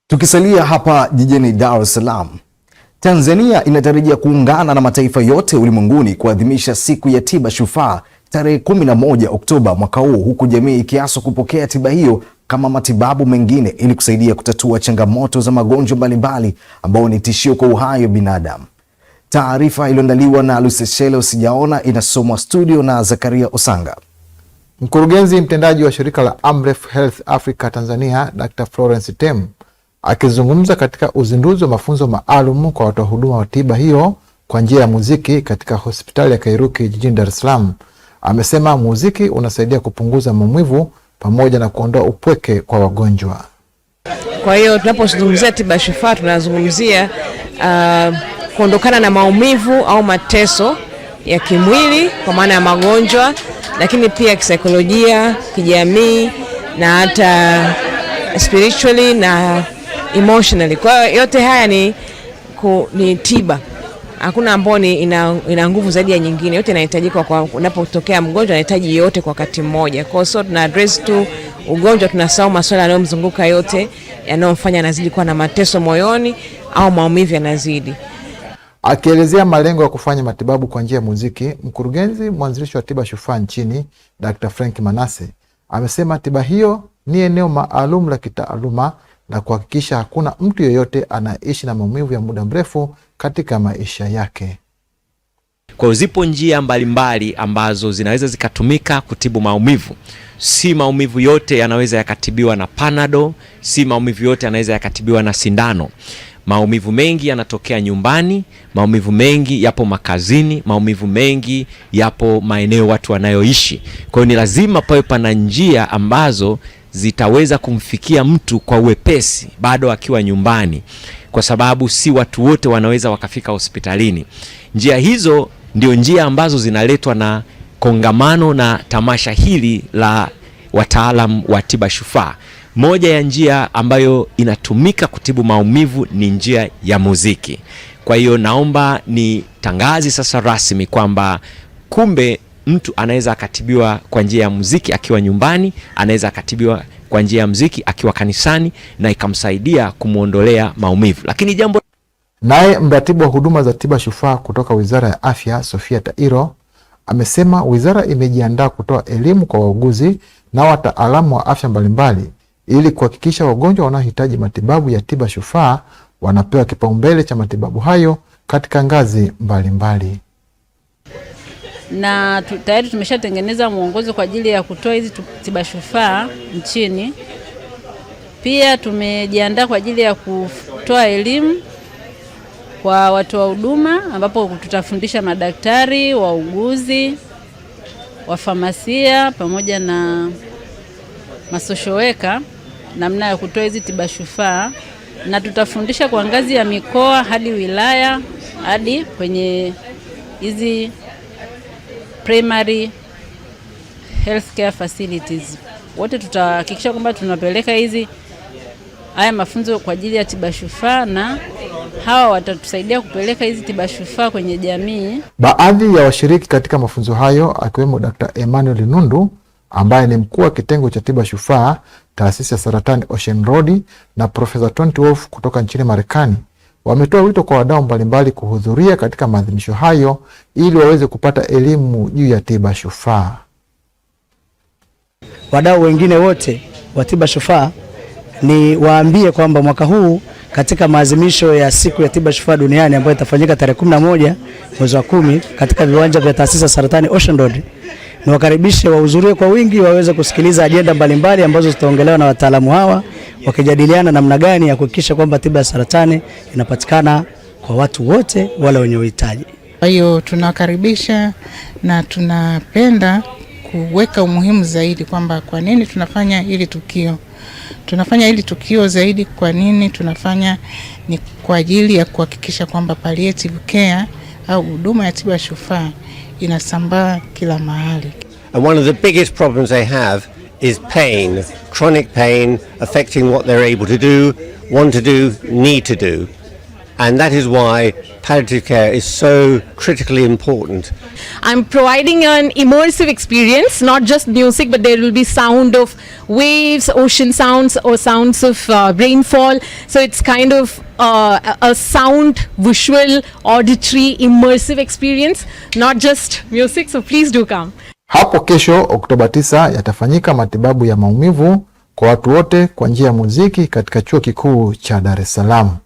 Tukisalia hapa jijini Dar es Salaam, Tanzania inatarajia kuungana na mataifa yote ulimwenguni kuadhimisha siku ya tiba shufaa tarehe 11 Oktoba mwaka huu, huku jamii ikiaswa kupokea tiba hiyo kama matibabu mengine ili kusaidia kutatua changamoto za magonjwa mbalimbali ambao ni tishio kwa uhai wa binadamu. Taarifa iliyoandaliwa na Luseshele Sijaona inasomwa studio na Zakaria Osanga. Mkurugenzi mtendaji wa shirika la Amref Health Africa Tanzania, Dr. Florence Tem akizungumza katika uzinduzi wa mafunzo maalum kwa watoa huduma wa tiba hiyo kwa njia ya muziki katika hospitali ya Kairuki jijini Dar es Salaam, amesema muziki unasaidia kupunguza maumivu pamoja na kuondoa upweke kwa wagonjwa. Kwa hiyo tunapozungumzia tiba shufaa tunazungumzia kuondokana na maumivu au mateso ya kimwili kwa maana ya magonjwa, lakini pia kisaikolojia, kijamii na hata spiritually na emotionally. Kwa hiyo yote haya ni tiba. Hakuna ambao ni ina nguvu zaidi ya nyingine, yote inahitajika. Kwa unapotokea mgonjwa anahitaji yote kwa wakati mmoja. Kwa hiyo so tuna address tu ugonjwa, tunasahau masuala yanayomzunguka yote yanayomfanya anazidi kuwa na mateso moyoni au maumivu yanazidi. Akielezea malengo ya kufanya matibabu kwa njia ya muziki, mkurugenzi mwanzilishi wa tiba shufaa nchini Dr. Frank Manase amesema tiba hiyo ni eneo maalum la kitaaluma na kuhakikisha hakuna mtu yeyote anaishi na maumivu ya muda mrefu katika maisha yake. Kwa hiyo zipo njia mbalimbali ambazo zinaweza zikatumika kutibu maumivu. Si maumivu yote yanaweza yakatibiwa na Panado, si maumivu yote yanaweza yakatibiwa na sindano. Maumivu mengi yanatokea nyumbani, maumivu mengi yapo makazini, maumivu mengi yapo maeneo watu wanayoishi. Kwa hiyo ni lazima pawe pana njia ambazo zitaweza kumfikia mtu kwa uwepesi bado akiwa nyumbani, kwa sababu si watu wote wanaweza wakafika hospitalini. Njia hizo ndio njia ambazo zinaletwa na kongamano na tamasha hili la wataalam wa tiba shufaa. Moja ya njia ambayo inatumika kutibu maumivu ni njia ya muziki. Kwa hiyo naomba nitangaze sasa rasmi kwamba kumbe mtu anaweza akatibiwa kwa njia ya muziki akiwa nyumbani, anaweza akatibiwa kwa njia ya muziki akiwa kanisani na ikamsaidia kumwondolea maumivu. Lakini jambo Naye mratibu wa huduma za tiba shufaa kutoka Wizara ya Afya, Sofia Tairo, amesema wizara imejiandaa kutoa elimu kwa wauguzi na wataalamu wa afya mbalimbali ili kuhakikisha wagonjwa wanaohitaji matibabu ya tiba shufaa wanapewa kipaumbele cha matibabu hayo katika ngazi mbalimbali. Na tayari tumeshatengeneza mwongozo kwa ajili ya kutoa hizi tiba shufaa nchini. Pia tumejiandaa kwa ajili ya kutoa elimu kwa watoa huduma, ambapo tutafundisha madaktari, wauguzi, wafamasia pamoja na masocial worker namna ya kutoa hizi tiba shufaa, na tutafundisha kwa ngazi ya mikoa hadi wilaya hadi kwenye hizi primary healthcare facilities. Wote tutahakikisha kwamba tunapeleka haya mafunzo kwa ajili ya tiba shufaa, na hawa watatusaidia kupeleka hizi tiba shufaa kwenye jamii. Baadhi ya washiriki katika mafunzo hayo akiwemo Dr. Emmanuel Nundu ambaye ni mkuu wa kitengo cha tiba shufaa taasisi ya saratani Ocean Road na Profesa Tony Wolf kutoka nchini Marekani wametoa wito kwa wadau mbalimbali kuhudhuria katika maadhimisho hayo ili waweze kupata elimu juu ya tiba shufaa. Wadau wengine wote wa tiba shufaa ni waambie kwamba mwaka huu katika maadhimisho ya siku ya tiba shufaa duniani ambayo itafanyika tarehe 11 mwezi wa 10 katika viwanja vya taasisi ya saratani Ocean Road, niwakaribishe wahudhurie kwa wingi, waweze kusikiliza ajenda mbalimbali ambazo zitaongelewa na wataalamu hawa wakijadiliana namna gani ya kuhakikisha kwamba tiba ya saratani inapatikana kwa watu wote wale wenye uhitaji. Kwa hiyo tunawakaribisha na tunapenda kuweka umuhimu zaidi kwamba kwa nini tunafanya hili tukio. Tunafanya hili tukio zaidi kwa nini tunafanya ni kwa ajili ya kuhakikisha kwamba palliative care au huduma ya tiba shufaa inasambaa kila mahali. And one of the biggest problems they have is pain, chronic pain affecting what they're able to do, want to do, need to do. And that is why palliative care is so critically important. I'm providing an immersive experience, not just music, but there will be sound of waves, ocean sounds, or sounds of rainfall. So it's kind of a sound, visual, auditory, immersive experience, not just music. So please do come. Hapo kesho Oktoba 9 yatafanyika matibabu ya maumivu kwa watu wote kwa njia ya muziki katika Chuo Kikuu cha Dar es Salaam.